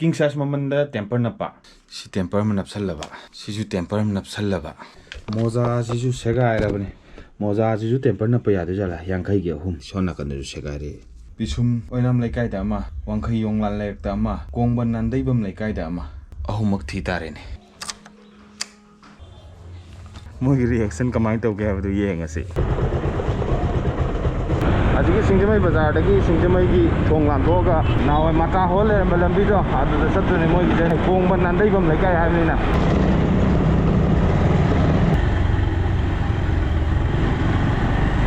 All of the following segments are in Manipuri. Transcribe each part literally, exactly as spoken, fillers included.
ꯀꯤꯡ ꯁꯥꯏꯖ ꯃꯃꯟꯗ ꯇꯦꯝꯄꯔ ꯅꯞꯄ꯫ ꯁꯤ ꯇꯦꯝꯄꯔ ꯑꯃ ꯅꯞꯁꯜꯂꯕ, ꯁꯤꯁꯨ ꯇꯦꯝꯄꯔ ꯑꯃ ꯅꯞꯁꯜꯂꯕ꯫ ꯃꯣꯖꯥꯁꯤꯁꯨ ꯁꯦꯒꯥꯏꯔꯕꯅꯦ꯫ ꯃꯣꯖꯥꯁꯤꯁꯨ ꯇꯦꯝꯄꯔ ꯅꯞꯄ ꯌꯥꯗꯣꯏ ꯖꯥꯠꯂꯥ? ꯌꯥꯡꯈꯩꯒꯤ ꯑꯍꯨꯝ꯫ ꯁꯣꯝ ꯅꯥꯀꯟꯗꯁꯨ ꯁꯦꯒꯥꯏꯔꯦ꯫ ꯄꯤꯁꯨꯝ ꯑꯣꯏꯅꯥꯝ ꯂꯩꯀꯥꯏꯗ ꯑꯃ, ꯋꯥꯡꯈꯩ ꯌꯣꯡꯂꯥꯟ ꯂꯩꯔꯛꯇ ꯑꯃ, ꯀꯣꯡꯕ ꯅꯥꯟꯗꯩꯕꯝ ꯂꯩꯀꯥꯏꯗ ꯑꯃ꯫ ꯑꯍꯨꯝꯃꯛ ꯊꯤ ꯇꯥꯔꯦꯅꯦ꯫ ꯃꯣꯏꯒꯤ ꯔꯤꯌꯦꯛꯁꯟ ꯀꯃꯥꯏꯅ ꯇꯧꯒꯦ ꯍꯥꯏꯕꯗꯨ ꯌꯦꯡꯉꯁꯤ꯫ ꯑꯁꯤꯒꯤ ꯁꯤꯡꯖꯃꯩ ꯕꯖꯥꯔꯗꯒꯤ ꯁꯤꯡꯖꯃꯩꯒꯤ ꯊꯣꯡ ꯂꯥꯟꯊꯣꯛꯑꯒ ꯅꯍꯥꯟꯋꯥꯏ ꯃꯇꯥ ꯍꯣꯜ ꯂꯩꯔꯝꯕ ꯂꯝꯕꯤꯗꯣ, ꯑꯗꯨꯗ ꯆꯠꯇꯣꯏꯅꯦ꯫ ꯃꯣꯏꯒꯤꯁꯦ ꯀꯣꯡꯕ ꯅꯥꯟꯗꯩꯕꯝ ꯂꯩꯀꯥꯏ ꯍꯥꯏꯕꯅꯤꯅ꯫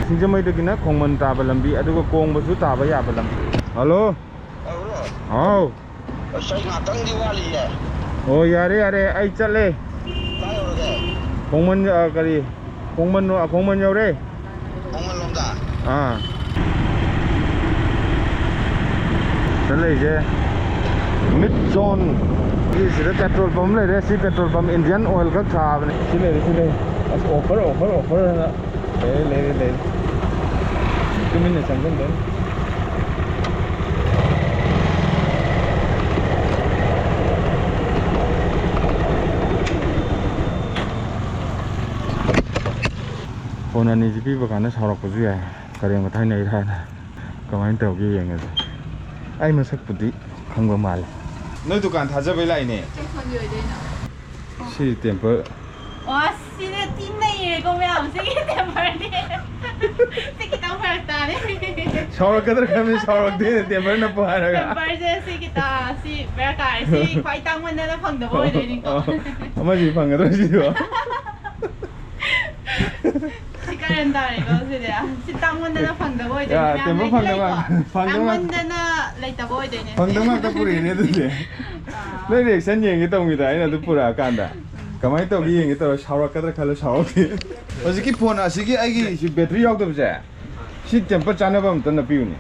ꯁꯤꯡꯖꯃꯩꯗꯒꯤꯅ ꯈꯣꯡꯃꯟ ꯇꯥꯕ ꯂꯝꯕꯤ, ꯑꯗꯨꯒ ꯀꯣꯡꯕꯁꯨ ꯇꯥꯕ ꯌꯥꯕ ꯂꯝꯕꯤ꯫ ꯍꯜꯂꯣ꯫ ꯇꯧꯔꯣ꯫ ꯍꯥꯎ꯫ ꯑꯁ, ꯑꯩ ꯉꯥꯛꯇꯪꯗꯤ ꯋꯥꯠꯂꯤꯌꯦ꯫ ꯑꯣ, ꯌꯥꯔꯦ, ꯌꯥꯔꯦ, ꯑꯩ ꯆꯠꯂꯦ꯫ ꯀꯥꯏ ꯌꯧꯔꯒꯦ? ꯈꯣꯡꯃꯟ, ꯑ, ꯀꯔꯤ? ꯈꯣꯡꯃꯟ, ꯑ, ꯈꯣꯡꯃꯟ ꯌꯧꯔꯦ꯫ ꯈꯣꯡꯃꯟ ꯂꯣꯝꯗ? ꯑꯥ꯫ ꯆꯠꯂꯛꯏꯁꯦ ꯃꯤꯠ ꯖꯣꯟ꯫ ꯁꯤꯗ ꯄꯦꯇ꯭ꯔꯣꯜ ꯄꯝ ꯂꯩꯔꯦ꯫ ꯁꯤ ꯄꯦꯇ꯭ꯔꯣꯜ ꯄꯝ ꯏꯟꯗꯤꯌꯟ ꯑꯣꯏꯜ ꯈꯛ ꯊꯥꯕꯅꯦ꯫ ꯁꯤ ꯂꯩꯔꯦ, ꯁꯤ ꯂꯩꯔꯦ꯫ ꯑꯁ, ꯑꯣꯐꯔ, ꯑꯣꯐꯔ, ꯑꯣꯐꯔ ꯍꯥꯏꯅ꯫ ꯂꯩꯔꯦ, ꯂꯩꯔꯦ, ꯂꯩꯔꯦ꯫ ꯇꯨꯃꯤꯟꯅ ꯆꯪꯁꯤꯟꯗꯣꯏꯅꯤ꯫ ꯐꯣꯟ ꯑꯅꯤꯁꯤ ꯄꯤꯕ ꯀꯥꯟꯗ ꯁꯥꯎꯔꯛꯄꯁꯨ ꯌꯥꯏ, ꯀꯔꯦꯝ ꯀꯊꯥꯏꯅꯩꯔꯥꯅ꯫ ꯀꯃꯥꯏꯅ ꯇꯧꯒꯦ ꯌꯦꯡꯉꯁꯦ꯫ ꯑꯩ ꯃꯁꯛꯄꯨꯗꯤ ꯈꯪꯕ ꯃꯥꯜꯂꯦ꯫ ꯅꯣꯏ ꯗꯨꯀꯥꯟ ꯊꯥꯖꯕꯩ ꯂꯥꯛꯏꯅꯦ꯫ ꯀꯩ ꯐꯣꯟꯒꯤ ꯑꯣꯏꯗꯣꯏꯅꯣ? ꯁꯤ ꯇꯦꯝꯄꯔ꯫ ꯑꯣ, ꯁꯤꯅ ꯊꯤ ꯅꯩꯔꯦꯀꯣ ꯃꯌꯥꯝ, ꯁꯤꯒꯤ ꯇꯦꯝꯄꯔꯗꯤ꯫ ꯁꯤ ꯈꯤꯇꯪ ꯐꯔꯛ ꯇꯥꯔꯦ꯫ ꯁꯥꯎꯔꯛꯀꯗ꯭ꯔꯥ ꯈꯟꯕꯅꯤ, ꯁꯥꯎꯔꯛꯇꯦ, ꯇꯦꯝꯄꯔ ꯅꯞꯄꯣ ꯍꯥꯏꯔꯒ꯫ ꯇꯦꯝꯄꯔꯁꯦ ꯁꯤ ꯈꯤꯇꯪ, ꯁꯤ ꯕꯦꯔꯥ ꯀꯥꯔꯦ꯫ ꯁꯤ ꯈ꯭ꯋꯥꯏ ꯇꯥꯡꯃꯟꯗꯅ ꯐꯪꯗꯕ ꯑꯣꯏꯗꯣꯏꯅꯤꯀꯣ꯫ ꯑꯃꯁꯤ ꯐꯪꯒꯗ꯭ꯔꯥ ꯁꯤꯕꯣ? ꯁꯤ ꯀꯔꯟ ꯇꯥꯔꯦꯀꯣ ꯁꯤꯗꯤ꯫ ꯁꯤ ꯇꯥꯡꯃꯟꯗꯅ ꯐꯪꯗꯕ ꯑꯣꯏꯗꯣꯏꯅꯦ꯫ ꯌꯥ, ꯃꯌꯥꯝ ꯇꯦꯝꯄꯔ ꯂꯩꯗꯤ ꯐꯪꯗꯕ ꯂꯩꯀꯣ꯫ ꯉꯥꯛ-, ꯐꯪꯗꯕ ꯉꯥꯛ-, ꯇꯥꯡꯃꯟꯗꯗꯅ ꯂꯩꯇꯕ ꯑꯣꯏꯗꯣꯏꯅꯦ ꯁꯤ꯫ ꯐꯪꯗꯕ ꯉꯥꯛꯇ ꯄꯨꯔꯛꯑꯦꯅꯦ ꯑꯗꯨꯗꯤ꯫ ꯑꯥ꯫ ꯅꯣꯏ ꯔꯤꯌꯦꯛꯁꯟ ꯌꯦꯡꯒꯦ ꯇꯧꯅꯤꯗ ꯑꯩꯅ ꯑꯗꯨ ꯄꯨꯔꯛꯑꯀꯥꯟꯗ꯫ ꯀꯃꯥꯏꯅ ꯇꯧꯒꯦ ꯌꯦꯡꯒꯦ ꯇꯧꯔ ꯁꯥꯎꯔꯛꯀꯗ꯭ꯔꯥ ꯈꯜꯂ ꯁꯥꯎꯔꯛꯇꯦ꯫ ꯍꯧꯖꯤꯛꯀꯤ ꯐꯣꯟ ꯑꯁꯤꯒꯤ ꯑꯩꯒꯤ ꯁꯤ ꯕꯦꯇ꯭ꯔꯤ ꯌꯥꯎꯗꯕꯁꯦ, ꯁꯤ ꯇꯦꯝꯄꯔ ꯆꯥꯟꯅꯕ ꯑꯝꯇ ꯅꯞꯄꯤꯌꯨꯅꯦ꯫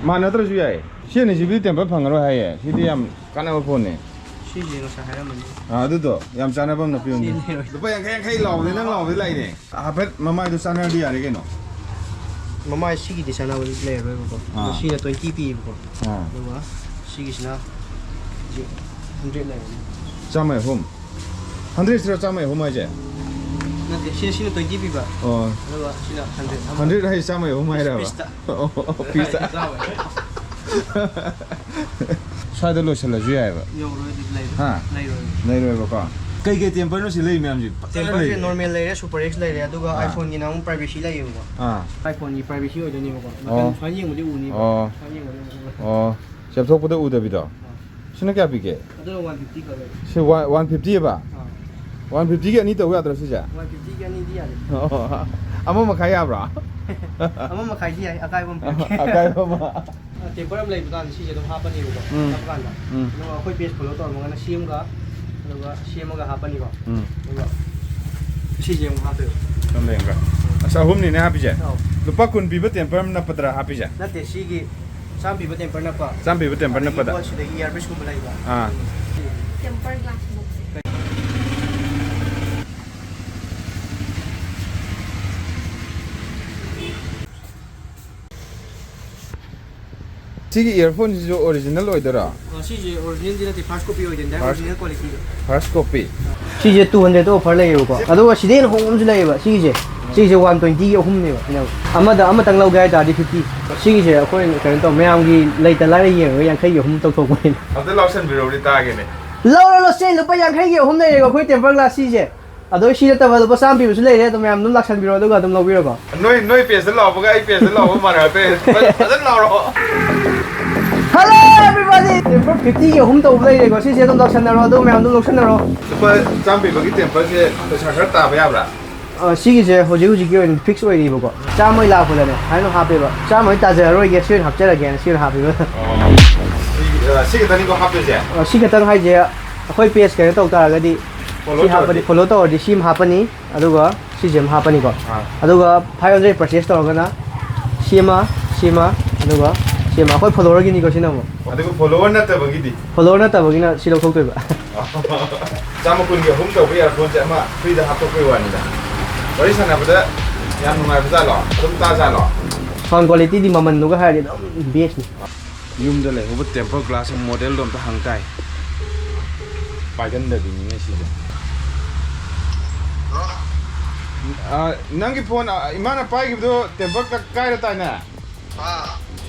ꯃꯥꯟꯅꯗ꯭ꯔꯁꯨ ꯌꯥꯏ꯫ ꯁꯤ ꯑꯅꯤꯁꯤꯕꯨꯗꯤ ꯇꯦꯝꯄꯔ ꯐꯪꯉꯔꯣꯏ ꯍꯥꯏꯌꯦ꯫ ꯁꯤꯗꯤ ꯌꯥꯝ ꯀꯥꯟꯅꯕ ꯐꯣꯟꯅꯦ꯫ ꯁꯤꯁꯦ ꯉꯁꯥꯏ ꯍꯥꯏꯔꯝꯕꯅꯤ꯫ ꯑꯥ, ꯑꯗꯨꯗꯣ ꯌꯥꯝ ꯆꯥꯟꯅꯕ ꯑꯃ ꯅꯞꯄꯤꯌꯨꯅꯦ꯫ ꯁꯤ ꯂꯩꯔꯣꯏ꯫ ꯂꯨꯄꯥ ꯌꯥꯡꯈꯩ ꯌꯥꯡꯈꯩ ꯂꯥꯎꯕꯗꯤ ꯅꯪ ꯂꯥꯎꯕꯗꯤ ꯂꯥꯛꯏꯅꯦ꯫ ꯍꯥꯏꯐꯦꯠ ꯃꯃꯥꯏꯗꯣ ꯆꯥꯟꯅꯔꯗꯤ ꯌꯥꯔꯦ ꯀꯩꯅꯣ꯫ ꯃꯃꯥꯏ ꯁꯤꯒꯤꯗꯤ ꯆꯥꯟꯅꯕ ꯂꯩꯔꯔꯣꯏꯕꯀꯣ꯫ ꯑꯗꯣ ꯑꯥ꯫ ꯁꯤꯅ ꯇ꯭ꯋꯦꯟꯇꯤ ꯄꯤꯌꯦꯕꯀꯣ꯫ ꯑꯥ꯫ ꯑꯗꯨꯒ ꯁꯤꯒꯤꯁꯤꯅ ꯍꯟꯗ꯭ꯔꯦꯠ ꯂꯩꯔꯅꯤ꯫ ꯆꯥꯝꯃꯩ ꯑꯍꯨꯝ? ꯍꯟꯗ꯭ꯔꯦꯠꯁꯤꯔꯣ ꯆꯥꯝꯃꯩ ꯑꯍꯨꯝ ꯍꯥꯏꯁꯦ? ꯅꯠꯇꯦ, ꯁꯤꯅ, ꯁꯤꯅ ꯇ꯭ꯋꯦꯟꯇꯤ ꯄꯤꯕ꯫ ꯑꯣ꯫ ꯑꯗꯨꯒ ꯁꯤꯅ ꯍꯟꯗ꯭ꯔꯦꯠ ꯑꯃ꯫ ꯍꯟꯗ꯭ꯔꯦꯠ ꯍꯥꯏꯁꯦ ꯆꯥꯝꯃꯩ ꯑꯍꯨꯝ ꯍꯥꯏꯔꯕ? ꯄꯤꯁꯇ꯫ ꯑꯣ, ꯄꯤꯁꯇ꯫ ꯆꯥꯝꯃꯩ꯫ ꯁ꯭ꯋꯥꯏꯗ ꯂꯣꯏꯁꯤꯜꯂꯁꯨ ꯌꯥꯏꯑꯕ꯫ ꯌꯧꯔꯣꯏ, ꯑꯗꯨꯗꯤ ꯂꯩꯔꯣꯏ꯫ ꯍꯥ? ꯂꯩꯔꯣꯏ꯫ ꯂꯩꯔꯣꯏꯕꯀꯣ꯫ ꯀꯩꯀꯩ ꯇꯦꯝꯄꯔꯅꯣ ꯁꯤ ꯂꯩ ꯃꯌꯥꯝꯁꯤ? ꯐꯖꯅ ꯇꯦꯝꯄꯔꯁꯦ ꯂꯩ꯫ ꯅꯣꯔꯃꯦꯜ ꯂꯩꯔꯦ, ꯁꯨꯄꯔ ꯑꯦꯛꯁ ꯂꯩꯔꯦ, ꯑꯗꯨꯒ ꯑꯥ꯫ ꯑꯥꯏꯐꯣꯟꯒꯤꯅ ꯑꯃꯨꯛ ꯄ꯭ꯔꯥꯏꯚꯦꯁꯤ ꯂꯩꯌꯦꯕꯀꯣ꯫ ꯑꯥ꯫ ꯑꯥꯏꯐꯣꯟꯒꯤ ꯄ꯭ꯔꯥꯏꯚꯦꯁꯤ ꯑꯣꯏꯗꯣꯏꯅꯦꯕꯀꯣ꯫ ꯑꯣ꯫ ꯅꯥꯀꯟ ꯁꯨꯃꯥꯏꯅ ꯌꯦꯡꯕꯗꯤ ꯎꯅꯤꯕ꯫ ꯑꯣ꯫ ꯁꯨꯃꯥꯏꯅ ꯌꯦꯡꯕꯗꯤ ꯎꯅꯤꯕ꯫ ꯑꯣ꯫ ꯆꯦꯞꯊꯣꯛꯄꯗ ꯎꯗꯕꯤꯗꯣ? ꯑꯥ꯫ ꯁꯤꯅ ꯀꯌꯥ ꯄꯤꯒꯦ? ꯑꯗꯨꯅ ꯋꯥꯟ ꯐꯤꯐꯇꯤ ꯈꯛ ꯂꯩ꯫ ꯁꯤ ꯋꯥꯟ, ꯋꯥꯟ ꯐꯤꯐꯇꯤ ꯑꯕ? ꯑꯥ꯫ ꯋꯥꯟ ꯐꯤꯐꯇꯤꯒꯤ ꯑꯅꯤ ꯇꯧ ꯌꯥꯗ꯭ꯔꯣ ꯁꯤꯁꯦ? ꯋꯥꯟ ꯐꯤꯐꯇꯤꯒꯤ ꯑꯅꯤꯗꯤ ꯌꯥꯗꯦ꯫ ꯑꯣ, ꯑꯃ ꯃꯈꯥꯏ ꯌꯥꯕ꯭ꯔꯣ? ꯑꯃ ꯃꯈꯥꯏꯗꯤ ꯌꯥꯏ, ꯑꯀꯥꯏꯕ ꯑꯃ ꯄꯤꯔꯛꯀꯦ꯫ ꯑꯀꯥꯏꯕ ꯑꯃ꯫ ꯑ, ꯇꯦꯝꯄꯔ ꯑꯃ ꯂꯩꯕ ꯀꯥꯟꯗ ꯁꯤꯁꯦ ꯑꯗꯨꯝ ꯍꯥꯞꯄꯅꯦꯕꯀꯣ, ꯎꯝ꯫ ꯍꯥꯞꯄ ꯀꯥꯟꯗ꯫ ꯎꯝ꯫ ꯑꯗꯨꯒ ꯑꯩꯈꯣꯏ ꯄꯦꯖ ꯐꯣꯂꯣ ꯇꯧꯔꯝꯃꯒꯅ ꯁꯦꯝꯒ, ꯑꯗꯨꯒ ꯁꯦꯝꯃꯒ ꯍꯥꯞꯄꯅꯤꯀꯣ꯫ ꯎꯝ꯫ ꯑꯗꯨꯒ ꯁꯤꯁꯦ ꯑꯃꯨꯛ ꯍꯥꯞꯇꯣꯏꯕ꯫ ꯁꯣꯝꯗ ꯌꯦꯡꯕ꯭ꯔꯥ? ꯑꯁ, ꯑꯍꯨꯝꯅꯤꯅꯦ ꯍꯥꯞꯄꯤꯁꯦ? ꯑꯧ꯫ ꯂꯨꯄꯥ ꯀꯨꯟ ꯄꯤꯕ ꯇꯦꯝꯄꯔ ꯑꯃ ꯅꯞꯄꯗ꯭ꯔꯥ ꯍꯥꯄꯤꯁꯦ? ꯅꯠꯇꯦ, ꯁꯤꯒꯤ ꯆꯥꯝ ꯄꯤꯕ ꯇꯦꯝꯄꯔ ꯅꯞꯄ꯫ ꯆꯥꯝ ꯄꯤꯕ ꯇꯦꯝꯄꯔ ꯅꯞꯄꯗ꯫ ꯑꯗꯒꯤ ꯁꯤꯗꯒꯤ ꯏꯌꯥꯔꯄꯤꯁꯀꯨꯝꯕ ꯂꯩꯕ꯫ ꯑꯥ꯫ Temper glass box. ꯁꯤꯒꯤ ꯏꯌꯥꯔꯐꯣꯟꯁꯤꯁꯨ ꯑꯣꯔꯤꯖꯤꯅꯦꯜ ꯑꯣꯏꯗꯣꯏꯔꯣ? ꯑ, ꯁꯤꯁꯦ ꯑꯣꯔꯤꯖꯤꯅꯦꯜꯗꯤ ꯅꯠꯇꯦ, ꯐꯥꯔꯁ ꯀꯣꯄꯤ ꯑꯣꯏꯗꯣꯏꯅꯦ, ꯗꯥꯏꯔꯦꯛ ꯐꯥꯔꯁ ꯑꯣꯔꯤꯖꯤꯅꯦꯜ ꯀ꯭ꯋꯥꯂꯤꯇꯤꯗꯣ꯫ First copy. ꯁꯤꯁꯦ ꯇꯨ ꯍꯟꯗ꯭ꯔꯦꯗꯇ ꯑꯣꯐꯔ ꯂꯩꯌꯦꯕꯀꯣ, ꯑꯗꯨꯒ ꯁꯤꯗꯩ ꯍꯦꯟꯅ ꯍꯣꯡꯕ ꯑꯃꯁꯨ ꯂꯩꯌꯦꯕ꯫ ꯁꯤꯒꯤꯁꯦ, ꯁꯤꯒꯤꯁꯦ ꯋꯥꯟ ꯇ꯭ꯋꯦꯟꯇꯤꯒꯤ ꯑꯍꯨꯝꯅꯦꯕ꯫ ꯑꯃꯗ ꯑꯃꯇꯪ ꯂꯧꯒꯦ ꯍꯥꯏ ꯇꯥꯔꯗꯤ ꯐꯤꯐꯇꯤ꯫ ꯁꯤꯒꯤꯁꯦ ꯑꯩꯈꯣꯏ ꯀꯩꯅꯣ ꯇꯧ, ꯃꯌꯥꯝꯒꯤ ꯂꯩꯇ ꯂꯥꯏꯔ ꯌꯦꯡꯉꯒ ꯌꯥꯡꯈꯩꯒꯤ ꯑꯍꯨꯝ ꯇꯧꯊꯣꯛꯄꯅꯤꯅ꯫ ꯑꯝꯇ ꯂꯧꯁꯟꯕꯤꯔꯧꯔꯤ ꯇꯥꯒꯦꯅꯦ꯫ ꯂꯧꯔꯣ, ꯂꯧꯁꯦ, ꯂꯨꯄꯥ ꯌꯥꯡꯈꯩꯒꯤ ꯑꯍꯨꯝ ꯂꯩꯔꯦꯀꯣ ꯑꯩꯈꯣꯏ ꯇꯦꯝꯄꯔ ꯒ꯭ꯂꯥꯁ ꯁꯤꯁꯦ꯫ ꯑꯗꯣ ꯁꯤ ꯅꯠꯇꯕ ꯂꯨꯄꯥ ꯆꯥꯝꯃ ꯄꯤꯕꯁꯨ ꯂꯩꯔꯦ, ꯑꯗꯣ ꯃꯌꯥꯝ ꯑꯗꯨꯝ ꯂꯥꯛꯁꯟꯕꯤꯔꯣ, ꯑꯗꯨꯒ ꯑꯗꯨꯝ ꯂꯧꯕꯤꯔꯣꯀꯣ꯫ ꯅꯣꯏ, ꯅꯣꯏ ꯄꯦꯖꯇ ꯂꯥꯎꯕꯒ ꯑꯩ ꯄꯦꯖꯇ ꯂꯥꯎꯕ ꯃꯥꯟꯅꯔꯛꯇꯦ꯫ ꯐꯖꯅ ꯂꯥꯎꯔꯣ꯫ Hello everybody! ꯇꯦꯝꯄꯔ ꯐꯤꯐꯇꯤꯒꯤ ꯑꯍꯨꯝ ꯇꯧꯕ ꯂꯩꯔꯦꯀꯣ, ꯁꯤꯁꯦ ꯑꯗꯨꯝ ꯂꯥꯛꯁꯟꯅꯔꯣ, ꯑꯗꯨ ꯃꯌꯥꯝ ꯑꯗꯨꯝ ꯂꯧꯁꯟꯅꯔꯣ꯫ ꯂꯨꯄꯥ ꯆꯥꯝꯃ ꯄꯤꯕꯒꯤ ꯇꯦꯝꯄꯔꯁꯦ ꯄꯩꯁꯥ ꯈꯔ ꯇꯥꯕ ꯌꯥꯕ꯭ꯔꯥ? ꯑ, ꯁꯤꯒꯤꯁꯦ ꯍꯧꯖꯤꯛ ꯍꯧꯖꯤꯛꯀꯤ ꯑꯣꯏꯅ ꯐꯤꯛꯁ ꯑꯣꯏꯔꯤꯕꯀꯣ꯫ ꯆꯥꯝꯃ ꯍꯣꯏ ꯂꯥꯛꯄꯗꯅꯦ ꯍꯥꯏꯅ ꯍꯥꯞꯄꯦꯕ꯫ ꯆꯥꯝꯃ ꯍꯣꯏ ꯇꯥꯖꯔꯔꯣꯏꯒꯦ, ꯁꯤ ꯑꯣꯏꯅ ꯍꯥꯞꯆꯔꯒꯦꯅ ꯁꯤ ꯑꯣꯏꯅ ꯍꯥꯞꯄꯦꯕ꯫ ꯑꯣ꯫ ꯁꯤ, ꯑ, ꯁꯤ ꯈꯛꯇꯅꯤꯀꯣ ꯍꯥꯞꯇꯣꯏꯁꯦ? ꯑ, ꯁꯤ ꯈꯛꯇꯪ ꯍꯥꯏꯁꯦ ꯑꯩꯈꯣꯏ ꯄꯦꯖ ꯀꯩꯅꯣ ꯇꯧ ꯇꯥꯔꯒꯗꯤ ꯐꯣꯂꯣ ꯁꯤ ꯍꯥꯞꯄꯅꯤ, ꯇꯧꯔꯗꯤ? ꯐꯣꯂꯣ ꯇꯧꯔꯗꯤ ꯁꯤ ꯑꯃ ꯍꯥꯞꯄꯅꯤ, ꯑꯗꯨꯒ ꯁꯤꯁꯦ ꯑꯃ ꯍꯥꯞꯄꯅꯤꯀꯣ꯫ ꯑꯥ꯫ ꯑꯗꯨꯒ ꯐꯥꯏꯚ ꯍꯟꯗ꯭ꯔꯦꯠ ꯄꯔꯆꯦꯁ ꯇꯧꯔꯒꯅ ꯁꯤ ꯑꯃ, ꯁꯤ ꯑꯃ, ꯑꯗꯨꯒ ꯁꯤ ꯑꯃ꯫ ꯑꯩꯈꯣꯏ ꯐꯣꯂꯣꯋꯔꯒꯤꯅꯤꯀꯣ ꯁꯤꯅ ꯑꯃꯨꯛ꯫ ꯑꯗꯨꯒ ꯐꯣꯂꯣꯋꯔ ꯅꯠꯇꯕꯒꯤꯗꯤ? ꯐꯣꯂꯣꯋꯔ ꯅꯠꯇꯕꯒꯤꯅ ꯁꯤ ꯂꯧꯊꯣꯛꯇꯣꯏꯕ꯫ ꯆꯥꯝꯃ ꯀꯨꯟꯒꯤ ꯑꯍꯨꯝ ꯇꯧꯕ ꯏꯌꯥꯔꯐꯣꯟꯁꯦ ꯑꯃ ꯐ꯭ꯔꯤꯗ ꯍꯥꯞꯇꯣꯛꯄꯩ ꯋꯥꯅꯤꯗ꯫ ꯋꯥꯔꯤ ꯁꯥꯟꯅꯕꯗ ꯌꯥꯝ ꯅꯨꯡꯉꯥꯏꯕ ꯖꯥꯠꯂꯣ? ꯑꯗꯨꯝ ꯇꯥ ꯖꯥꯠꯂꯣ? ꯁꯥꯎꯟ ꯀ꯭ꯋꯥꯂꯤꯇꯤꯗꯤ ꯃꯃꯟꯗꯨꯒ ꯍꯥꯏꯔꯗꯤ ꯑꯗꯨꯝ ꯕꯦꯁꯅꯤ꯫ ꯌꯨꯝꯗ ꯂꯩꯍꯧꯕ tempered glass modelꯗꯣ ꯑꯝꯇ ꯍꯪ ꯇꯥꯏ꯫ ꯄꯥꯏꯒꯟꯗꯕꯤꯅꯤꯅꯦ ꯁꯤꯁꯦ꯫ ꯑꯥ, ꯅꯪꯒꯤ phone, ꯑꯥ, ꯏꯃꯥꯅ ꯄꯥꯏꯈꯤꯕꯗꯣ tempered ꯀꯥꯏꯔ ꯇꯥꯏꯅꯦ? ꯑꯥ꯫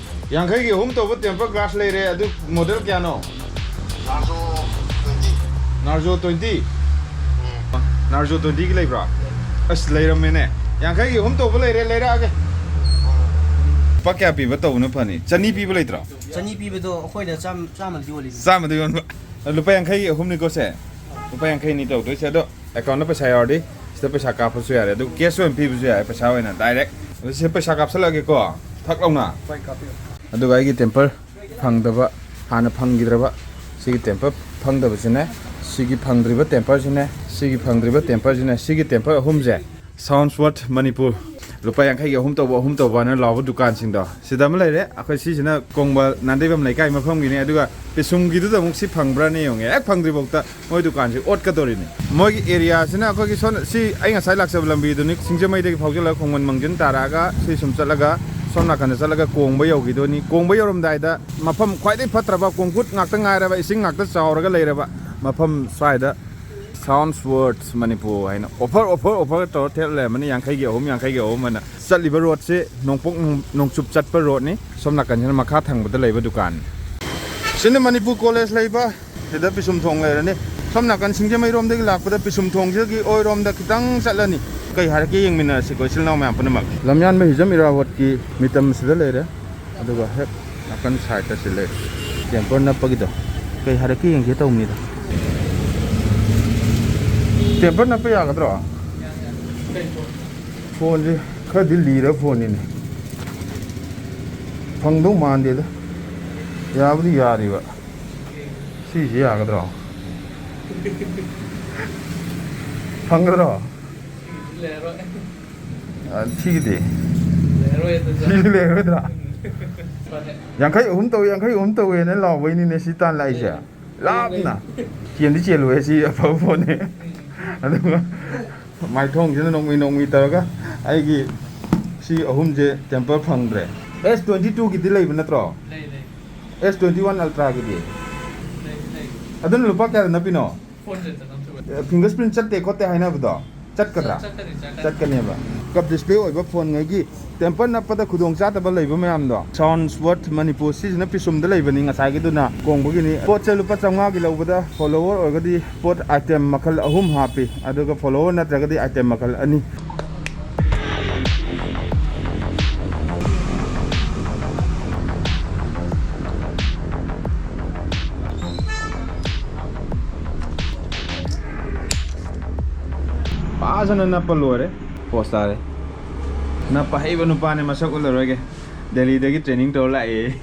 ꯌꯥꯡꯈꯩꯒꯤ ꯑꯍꯨꯝ ꯇꯧꯕ tempered glass ꯂꯩꯔꯦ, ꯑꯗꯨ model ꯀꯌꯥꯅꯣ? Narzo twenty꯫ Narzo twenty? ꯎꯝ꯫ Narzo twentyꯒꯤ ꯂꯩꯕ꯭ꯔꯣ? ꯑꯁ, ꯂꯩꯔꯝꯃꯦꯅꯦ꯫ ꯌꯥꯡꯈꯩꯒꯤ ꯑꯍꯨꯝ ꯇꯧꯕ ꯂꯩꯔꯦ, ꯂꯩꯔꯛꯑꯒꯦ꯫ ꯎꯝ꯫ ꯂꯨꯄꯥ ꯀꯌꯥ ꯄꯤꯕ ꯇꯧꯕꯅ ꯐꯅꯤ? ꯆꯅꯤ ꯄꯤꯕ ꯂꯩꯇ꯭ꯔꯣ? ꯆꯅꯤ ꯄꯤꯕꯗꯣ ꯑꯩꯈꯣꯏꯗ ꯆꯥꯝ-, ꯆꯥꯝꯃꯗꯤ ꯌꯣꯜꯂꯤꯗ꯫ ꯆꯥꯝꯃꯗ ꯌꯣꯟꯕ? ꯂꯨꯄꯥ ꯌꯥꯡꯈꯩꯒꯤ ꯑꯍꯨꯝꯅꯤꯀꯣ ꯁꯦ? ꯂꯨꯄꯥ ꯌꯥꯡꯈꯩꯅꯤ ꯇꯧꯗꯣꯏꯁꯦ꯫ ꯑꯗꯣ accountꯇ ꯄꯩꯁꯥ ꯌꯥꯎꯔꯗꯤ ꯁꯤꯗ ꯄꯩꯁꯥ ꯀꯥꯞꯄꯁꯨ ꯌꯥꯔꯦ, ꯑꯗꯨꯒ cash ꯑꯣꯏꯅ ꯄꯤꯕꯁꯨ ꯌꯥꯔꯦ, ꯄꯩꯁꯥ ꯑꯣꯏꯅ direct꯫ ꯑꯗꯣ ꯁꯤꯗ ꯄꯩꯁꯥ ꯀꯥꯞꯁꯜꯂꯛꯑꯒꯦꯀꯣ, ꯊꯛ ꯂꯥꯎꯅ꯫ ꯍꯣꯏ, ꯀꯥꯞꯄꯤꯌꯨ꯫ ꯑꯗꯨꯒ ꯑꯩꯒꯤ tempered ꯐꯪꯗꯕ, ꯍꯥꯟꯅ ꯐꯪꯈꯤꯗ꯭ꯔꯕ, ꯁꯤꯒꯤ tempered ꯐꯪꯗꯕꯁꯤꯅꯦ, ꯁꯤꯒꯤ ꯐꯪꯗ꯭ꯔꯤꯕ temperedꯁꯤꯅꯦ, ꯁꯤꯒꯤ ꯐꯪꯗ꯭ꯔꯤꯕ temperedꯁꯤꯅꯦ, ꯁꯤꯒꯤ tempered ꯑꯍꯨꯝꯁꯦ꯫ Soundsworth Manipur꯫ ꯂꯨꯄꯥ ꯌꯥꯡꯈꯩꯒꯤ ꯑꯍꯨꯝ ꯇꯧꯕ, ꯑꯍꯨꯝ ꯇꯧꯕ ꯍꯥꯏꯅ ꯂꯥꯎꯕ ꯗꯨꯀꯥꯟꯁꯤꯡꯗꯣ ꯁꯤꯗ ꯑꯃ ꯂꯩꯔꯦ꯫ ꯑꯩꯈꯣꯏ ꯁꯤꯁꯤꯅ ꯀꯣꯡꯕ ꯅꯥꯟꯗꯩꯕꯝ ꯂꯩꯀꯥꯏ ꯃꯐꯝꯒꯤꯅꯦ꯫ ꯑꯗꯨꯒ ꯄꯤꯁꯨꯝꯒꯤꯗꯨꯗ ꯑꯃꯨꯛ ꯁꯤ ꯐꯪꯕ꯭ꯔꯥꯅꯦ ꯌꯦꯡꯉꯦ꯫ ꯍꯦꯛ ꯐꯪꯗ꯭ꯔꯤꯐꯥꯎꯗ ꯃꯣꯏ ꯗꯨꯀꯥꯟꯁꯦ ꯑꯣꯠꯀꯗꯧꯔꯤꯅꯤ꯫ ꯃꯣꯏꯒꯤ areaꯁꯤꯅ ꯑꯩꯈꯣꯏꯒꯤ ꯁꯣꯝ, ꯁꯤ ꯑꯩ ꯉꯁꯥꯏ ꯂꯥꯛꯆꯕ ꯂꯝꯕꯤꯗꯨꯅꯤ, ꯁꯤꯡꯖꯃꯩꯗꯒꯤ ꯐꯥꯎꯖꯜꯂꯒ ꯈꯣꯡꯃꯟ ꯃꯥꯡꯖꯤꯟ ꯇꯥꯔꯛꯑꯒ ꯁꯤ ꯁꯨꯝ ꯆꯠꯂꯒ ꯁꯣꯝ ꯅꯥꯀꯟꯗ ꯆꯠꯂꯒ ꯀꯣꯡꯕ ꯌꯧꯈꯤꯗꯣꯏꯅꯤ꯫ ꯀꯣꯡꯕ ꯌꯧꯔꯝꯗꯥꯏꯗ ꯃꯐꯝ ꯈ꯭ꯋꯥꯏꯗꯒꯤ ꯐꯠꯇ꯭ꯔꯕ, ꯀꯣꯡꯀꯨꯠ ꯉꯥꯛꯇ ꯉꯥꯏꯔꯕ, ꯏꯁꯤꯡ ꯉꯥꯛꯇ ꯆꯥꯎꯔꯒ ꯂꯩꯔꯕ ꯃꯐꯝ ꯁ꯭ꯋꯥꯏꯗ Soundsworth Manipur ꯍꯥꯏꯅ offer, offer, offer ꯇꯧꯔ ꯊꯦꯠ ꯂꯩꯔꯝꯃꯅꯤ꯫ ꯌꯥꯡꯈꯩꯒꯤ ꯑꯍꯨꯝ, ꯌꯥꯡꯈꯩꯒꯤ ꯑꯍꯨꯝ ꯍꯥꯏꯅ꯫ ꯆꯠꯂꯤꯕ roadꯁꯦ ꯅꯣꯡꯄꯣꯛ ꯅꯣꯡ-, ꯅꯣꯡꯆꯨꯞ ꯆꯠꯄ roadꯅꯤ꯫ ꯁꯣꯝ ꯅꯥꯀꯟꯁꯤꯅ ꯃꯈꯥ ꯊꯪꯕꯗ ꯂꯩꯕ ꯗꯨꯀꯥꯟ꯫ ꯁꯤꯅ ꯃꯅꯤꯄꯨꯔ college ꯂꯩꯕ, ꯁꯤꯗ ꯄꯤꯁꯨꯝ ꯊꯣꯡ ꯂꯩꯔꯅꯤ꯫ ꯁꯣꯝ ꯅꯥꯀꯟ ꯁꯤꯡꯖꯃꯩꯔꯣꯝꯗꯒꯤ ꯂꯥꯛꯄꯗ ꯄꯤꯁꯨꯝ ꯊꯣꯡꯁꯤꯒꯤ ꯑꯣꯏꯔꯣꯝꯗ ꯈꯤꯇꯪ ꯆꯠꯂꯅꯤ꯫ ꯀꯩ ꯍꯥꯏꯔꯛꯀꯦ ꯌꯦꯡꯃꯤꯟꯅꯔꯁꯤꯀꯣ, ꯏꯆꯤꯜ ꯏꯅꯥꯎ ꯃꯌꯥꯝ ꯄꯨꯝꯅꯃꯛ꯫ ꯂꯝꯌꯥꯟꯕ ꯍꯤꯖꯝ ꯏꯔꯥꯕꯣꯠꯀꯤ ꯃꯤꯇꯝ ꯁꯤꯗ ꯂꯩꯔꯦ꯫ ꯑꯗꯨꯒ ꯍꯦꯛ ꯅꯥꯀꯟ sideꯇ ꯁꯤ ꯂꯩ꯫ Temper ꯅꯞꯄꯒꯤꯗꯣ꯫ ꯀꯩ ꯍꯥꯏꯔꯛꯀꯦ ꯌꯦꯡꯒꯦ ꯇꯧꯕꯅꯤꯗ꯫ Temper ꯅꯞꯄ ꯌꯥꯒꯗ꯭ꯔꯣ? Phoneꯁꯦ ꯈꯔꯗꯤ ꯂꯤꯔ phoneꯅꯤꯅꯦ꯫ ꯐꯪꯗꯧ ꯃꯥꯟꯗꯦꯗ꯫ ꯌꯥꯕꯨꯗꯤ ꯌꯥꯔꯤꯕ꯫ ꯁꯤꯁꯤ ꯌꯥꯒꯗ꯭ꯔꯣ? ꯐꯪꯒꯗ꯭ꯔꯣ? ꯂꯩꯔꯔꯣꯏ꯫ ꯑ, ꯁꯤꯒꯤꯗꯤ? ꯂꯩꯔꯔꯣꯏ ꯑꯗꯨꯁꯨ꯫ ꯁꯤꯗꯤ ꯂꯩꯔꯔꯣꯏꯗ꯭ꯔꯥ? ꯎꯝ꯫ ꯐꯔꯦ꯫ ꯌꯥꯡꯈꯩ ꯑꯍꯨꯝ ꯇꯧꯏ, ꯌꯥꯡꯈꯩ ꯑꯍꯨꯝ ꯇꯧꯏꯅ ꯂꯥꯎꯕꯩꯅꯤꯅꯦ ꯁꯤ ꯇꯥꯟ ꯂꯥꯛꯏꯁꯦ꯫ ꯂꯥꯞꯅ꯫ ꯆꯦꯟꯗꯤ ꯆꯦꯜꯂꯣꯏꯍꯦ ꯁꯤ ꯑꯐꯕ phoneꯅꯦ꯫ ꯎꯝ꯫ ꯑꯗꯨꯒ ꯃꯥꯏꯊꯣꯡꯁꯤꯅ ꯅꯣꯡꯃꯩ ꯅꯣꯡꯃꯩ ꯇꯧꯔꯒ ꯑꯩꯒꯤ ꯁꯤ ꯑꯍꯨꯝꯁꯦ temper ꯐꯪꯗ꯭ꯔꯦ꯫ S twenty twoꯒꯤꯗꯤ ꯂꯩꯕ ꯅꯠꯇ꯭ꯔꯣ? ꯂꯩ, ꯂꯩ꯫ ꯑꯦꯁ ꯇ꯭ꯋꯦꯟꯇꯤ ꯋꯥꯟ ꯑꯜꯇ꯭ꯔꯥꯒꯤꯗꯤ? ꯑꯗꯨꯅ ꯂꯨꯄꯥ ꯀꯌꯥꯗ ꯅꯞꯄꯤꯅꯣ? ꯐꯤꯡꯒꯔ ꯄ꯭ꯔꯤꯟ ꯆꯠꯇꯦ ꯈꯣꯠꯇꯦ ꯍꯥꯏꯅꯕꯗꯣ ꯆꯠꯀꯗ꯭ꯔꯥ? ꯆꯠꯀꯅꯦꯕ꯫ ꯀꯞ ꯗꯤꯁꯄ꯭ꯂꯦ ꯑꯣꯏꯕ ꯐꯣꯟꯉꯩꯒꯤ ꯇꯦꯝꯄꯔ ꯅꯞꯄꯗ ꯈꯨꯗꯣꯡ ꯆꯥꯗꯕ ꯂꯩꯕ ꯃꯌꯥꯝꯗꯣ꯫ ꯁꯥꯎꯟꯁ ꯋꯔꯠ ꯃꯅꯤꯄꯨꯔ, ꯁꯤꯁꯤꯅ ꯄꯤꯁꯨꯝꯗ ꯂꯩꯕꯅꯤ, ꯉꯁꯥꯏꯒꯤꯗꯨꯅ ꯀꯣꯡꯕꯒꯤꯅꯤ꯫ ꯄꯣꯠꯁꯦ ꯂꯨꯄꯥ ꯆꯥꯝꯃꯉꯥꯒꯤ ꯂꯧꯕꯗ ꯐꯣꯂꯣꯋꯔ ꯑꯣꯏꯔꯒꯗꯤ ꯄꯣꯠ ꯑꯥꯏꯇꯦꯝ ꯃꯈꯜ ꯑꯍꯨꯝ ꯍꯥꯞꯄꯤ, ꯑꯗꯨꯒ ꯐꯣꯂꯣꯋꯔ ꯅꯠꯇ꯭ꯔꯒꯗꯤ ꯑꯥꯏꯇꯦꯝ ꯃꯈꯜ ꯑꯅꯤ꯫ ꯐꯖꯅ ꯅꯞꯄ ꯂꯣꯏꯔꯦ꯫ ꯄꯣꯁ ꯇꯥꯔꯦ꯫ ꯅꯞꯄ ꯍꯩꯕ ꯅꯨꯄꯥꯅꯦ, ꯃꯁꯛ ꯎꯠꯂꯔꯣꯏꯒꯦ꯫ ꯗꯦꯜꯂꯤꯗꯒꯤ ꯇ꯭ꯔꯦꯅꯤꯡ ꯇꯧꯔ ꯂꯥꯛꯑꯦ꯫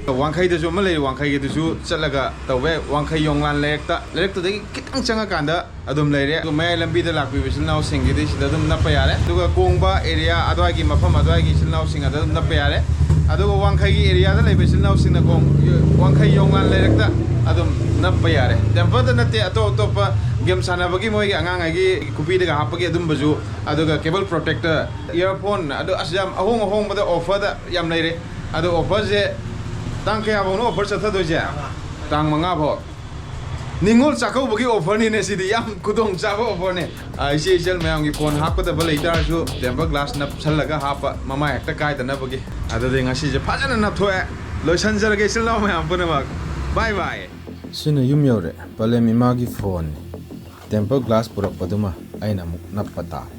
ꯋꯥꯡꯈꯩꯗꯁꯨ ꯑꯃ ꯂꯩꯔꯤ, ꯋꯥꯡꯈꯩꯒꯤꯗꯨꯁꯨ ꯆꯠꯂꯒ ꯇꯧꯕ ꯌꯥꯏ꯫ ꯋꯥꯡꯈꯩ ꯌꯣꯡꯂꯥꯟ ꯂꯩꯔꯛꯇ, ꯂꯩꯔꯛꯇꯨꯗꯒꯤ ꯈꯤꯇꯪ ꯆꯪꯉꯀꯥꯟꯗ ꯑꯗꯨꯝ ꯂꯩꯔꯦ꯫ ꯑꯗꯨꯒ ꯃꯌꯥꯏ ꯂꯝꯕꯤꯗ ꯂꯥꯛꯄꯤꯕ ꯏꯆꯤꯜ ꯏꯅꯥꯎꯁꯤꯡꯒꯤꯗꯤ ꯁꯤꯗ ꯑꯗꯨꯝ ꯅꯞꯄ ꯌꯥꯔꯦ꯫ ꯑꯗꯨꯒ ꯀꯣꯡꯕ ꯑꯦꯔꯤꯌꯥ, ꯑꯗꯨꯋꯥꯏꯒꯤ ꯃꯐꯝ ꯑꯗꯨꯋꯥꯏꯒꯤ ꯏꯆꯤꯜ ꯏꯅꯥꯎꯁꯤꯡ ꯑꯗ ꯑꯗꯨꯝ ꯅꯞꯄ ꯌꯥꯔꯦ꯫ ꯑꯗꯨꯒ ꯋꯥꯡꯈꯩꯒꯤ ꯑꯦꯔꯤꯌꯥꯗ ꯂꯩꯕ ꯏꯆꯤꯜ ꯏꯅꯥꯎꯁꯤꯡꯅ ꯀꯣꯡ-, ꯋꯥꯡꯈꯩ ꯌꯣꯡꯂꯥꯟ ꯂꯩꯔꯛꯇ ꯑꯗꯨꯝ ꯅꯞꯄ ꯌꯥꯔꯦ꯫ ꯇꯦꯝꯄꯔꯗ ꯅꯠꯇꯦ, ꯑꯇꯣꯞ ꯑꯇꯣꯞꯄ ꯒꯦꯝ ꯁꯥꯟꯅꯕꯒꯤ ꯃꯣꯏꯒꯤ ꯑꯉꯥꯡꯉꯩꯒꯤ ꯈꯨꯕꯤꯗꯒ ꯍꯥꯞꯄꯒꯤ ꯑꯗꯨꯝꯕꯁꯨ, ꯑꯗꯨꯒ cable protector, earphone, ꯑꯗꯨ ꯑꯁ ꯌꯥꯝ ꯑꯍꯣꯡ ꯑꯍꯣꯡꯕꯗ ꯑꯣꯐꯔꯗ ꯌꯥꯝ ꯂꯩꯔꯦ꯫ ꯑꯗꯣ ꯑꯣꯐꯔꯁꯦ ꯇꯥꯡ ꯀꯌꯥ ꯐꯥꯎꯅꯣ ꯑꯣꯐꯔ ꯆꯠꯊꯗꯣꯏꯁꯦ? ꯇꯥꯡ ꯃꯉꯥ ꯐꯥꯎ꯫ ꯅꯤꯉꯣꯜ ꯆꯥꯛꯀꯧꯕꯒꯤ ꯑꯣꯐꯔꯅꯤꯅꯦ ꯁꯤꯗꯤ, ꯌꯥꯝ ꯈꯨꯗꯣꯡ ꯆꯥꯕ ꯑꯣꯐꯔꯅꯦ꯫ ꯑ, ꯏꯆꯦ ꯏꯆꯜ ꯃꯌꯥꯝꯒꯤ ꯐꯣꯟ ꯍꯥꯞꯀꯗꯕ ꯂꯩꯇꯥꯔꯁꯨ ꯇꯦꯝꯄꯔ ꯒ꯭ꯂꯥꯁ ꯅꯞꯁꯜꯂꯒ ꯍꯥꯞꯄ, ꯃꯃꯥꯏ ꯍꯦꯛꯇ ꯀꯥꯏꯗꯅꯕꯒꯤ꯫ ꯑꯗꯨꯗꯤ ꯉꯁꯤꯁꯦ ꯐꯖꯅ ꯅꯞꯊꯣꯛꯑꯦ꯫ ꯂꯣꯏꯁꯟꯖꯔꯒꯦ ꯏꯆꯤꯜ ꯏꯅꯥꯎ ꯃꯌꯥꯝ ꯄꯨꯝꯅꯃꯛ꯫ ꯕꯥꯏ ꯕꯥꯏ꯫ ꯁꯤꯅ ꯌꯨꯝ ꯌꯧꯔꯦ꯫ ꯄꯂꯦꯝ ꯏꯃꯥꯒꯤ ꯐꯣꯟꯅꯤ꯫ ꯇꯦꯝꯄꯔ ꯒ꯭ꯂꯥꯁ ꯄꯨꯔꯛꯄꯗꯨꯃ ꯑꯩꯅ ꯑꯃꯨꯛ ꯅꯞꯄ ꯇꯥꯔꯦ꯫